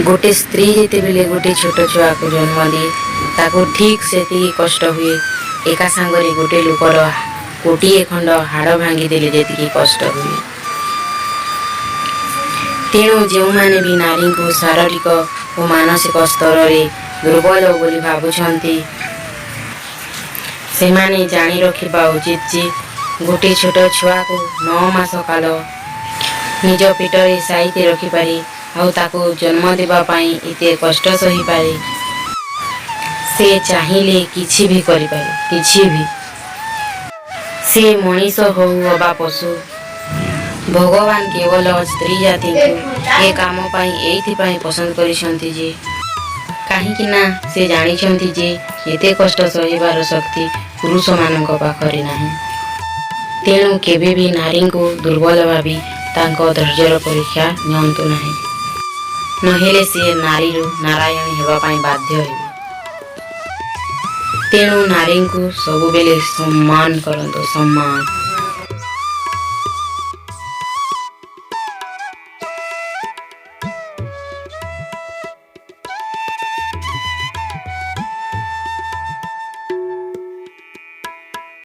ଗୋଟେ ସ୍ତ୍ରୀ ଯେତେବେଳେ ଗୋଟେ ଛୋଟ ଛୁଆକୁ ଜନ୍ମ ଦିଏ, ତାକୁ ଠିକ୍ ସେତିକି କଷ୍ଟ ହୁଏ, ଏକା ସାଙ୍ଗରେ ଗୋଟେ ଲୋକର ଗୋଟିଏ ଖଣ୍ଡ ହାଡ଼ ଭାଙ୍ଗିଦେଲେ ଯେତିକି କଷ୍ଟ ହୁଏ। ତେଣୁ ଯେଉଁମାନେ ବି ନାରୀଙ୍କୁ ଶାରୀରିକ ଓ ମାନସିକ ସ୍ତରରେ ଦୁର୍ବଳ ବୋଲି ଭାବୁଛନ୍ତି, ସେମାନେ ଜାଣି ରଖିବା ଉଚିତ ଯେ ଗୋଟେ ଛୋଟ ଛୁଆକୁ 9 ମାସ କାଳ ନିଜ ପେଟରେ ସାଇତି ରଖିପାରେ ଆଉ ତାକୁ ଜନ୍ମ ଦେବା ପାଇଁ ଏତେ କଷ୍ଟ ସହିପାରେ, ସେ ଚାହିଁଲେ କିଛି ବି କରିପାରେ, କିଛି ବି। ସେ ମଣିଷ ହଉ ଅବା ପଶୁ, ଭଗବାନ କେବଳ ସ୍ତ୍ରୀ ଜାତିଙ୍କୁ ଏ କାମ ପାଇଁ ଏଇଥିପାଇଁ ପସନ୍ଦ କରିଛନ୍ତି ଯେ କାହିଁକି ନା ସେ ଜାଣିଛନ୍ତି ଯେ ଏତେ କଷ୍ଟ ସହିବାର ଶକ୍ତି ପୁରୁଷମାନଙ୍କ ପାଖରେ ନାହିଁ। ତେଣୁ କେବେ ବି ନାରୀଙ୍କୁ ଦୁର୍ବଳ ଭାବି ତାଙ୍କ ଧୈର୍ଯ୍ୟର ପରୀକ୍ଷା ନିଅନ୍ତୁ ନାହିଁ, ନହେଲେ ସିଏ ନାରୀରୁ ନାରାୟଣୀ ହେବା ପାଇଁ ବାଧ୍ୟ ହେବେ। ତେଣୁ ନାରୀଙ୍କୁ ସବୁବେଳେ ସମ୍ମାନ କରନ୍ତୁ, ସମ୍ମାନ।